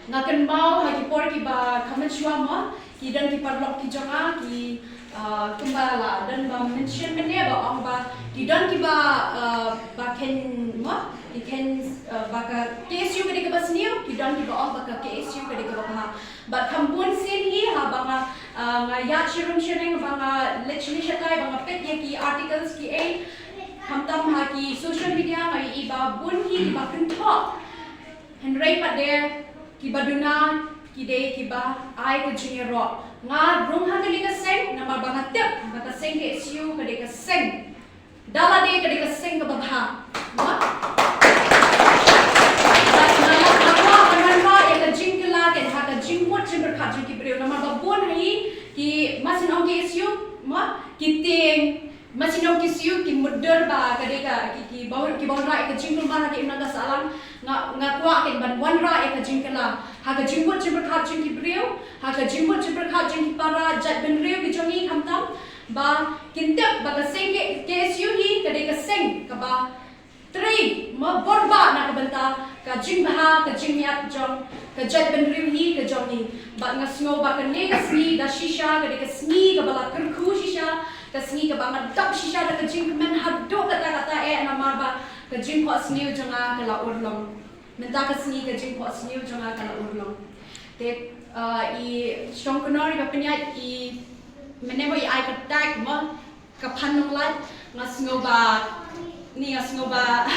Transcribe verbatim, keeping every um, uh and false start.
Nga kynmaw ha ki por kiba kham mynshuwa mo, ki don ki paralok ki jong nga ki, ah, kumba la don ba mention mynne ba ong ba ki don kiba, ah, ba khein mo, ki khein, ah, ba ka K S U ka dei kaba sniew, ki don kiba ong ba ka K S U ka dei kaba bha. Bad kham bun sien hi haba nga, ah, nga ïaid sharum shaneng, ba nga leit shane shatai, ba nga peit ïa ki articles ki ei, khamtam ha ki social media, nga ïohi ba bun hi kiba kynthoh. Hynrei pat de kiba duna ki dei kiba ai ka jingïaroh. Nga rung ha kane ka seng namar ba nga tip ba ka seng K S U ka dei ka seng, da lade ka dei ka seng kaba bha. Nga, nga, nga kwah ban wanrah ïa ka jingkylla keiñ ha ka jingmut jingpyrkhat jong ki briew, namar ba bun hi ki, ma sngewbha, K S U, ma ki tieng, ma sngewbha, K S U ki mutdur ba ka dei ka, ki, kiba, kiba wanrah ïa ka jingkulmar ha ka imlang ka sahlang. Nga, nga kwah keiñ ban wanrah ïa ka jingkylla ha ka jingmut jingpyrkhat jong ki briew, ha ka jingmut jingpyrkhat jong ki para jaitbynriew ki jong ngi, khamtam ba kin tip ba ka seng K-, K S U hi ka dei ka seng kaba trei, ma bor bha na ka bynta ka jingbha ka jingïap jong ka jaitbynriew hi ka jong ngi. Bad nga sngew ba kane ka sngi da shisha ka dei ka sngi kaba la kyrkhu shisha, ka sngi kaba nga dap shisha da ka jingkmen haduh katta katta eh, namar ba ka jingphohsniew jong nga ka la urlong. Mynta ka sngi ka jingphohsniew jong nga ka la urlong. Te, ah, i shong kynnoh i ba pynïaid i mynne mo i ai ka tag mo ka phan nonglait, nga sngew ba, ni nga sngew ba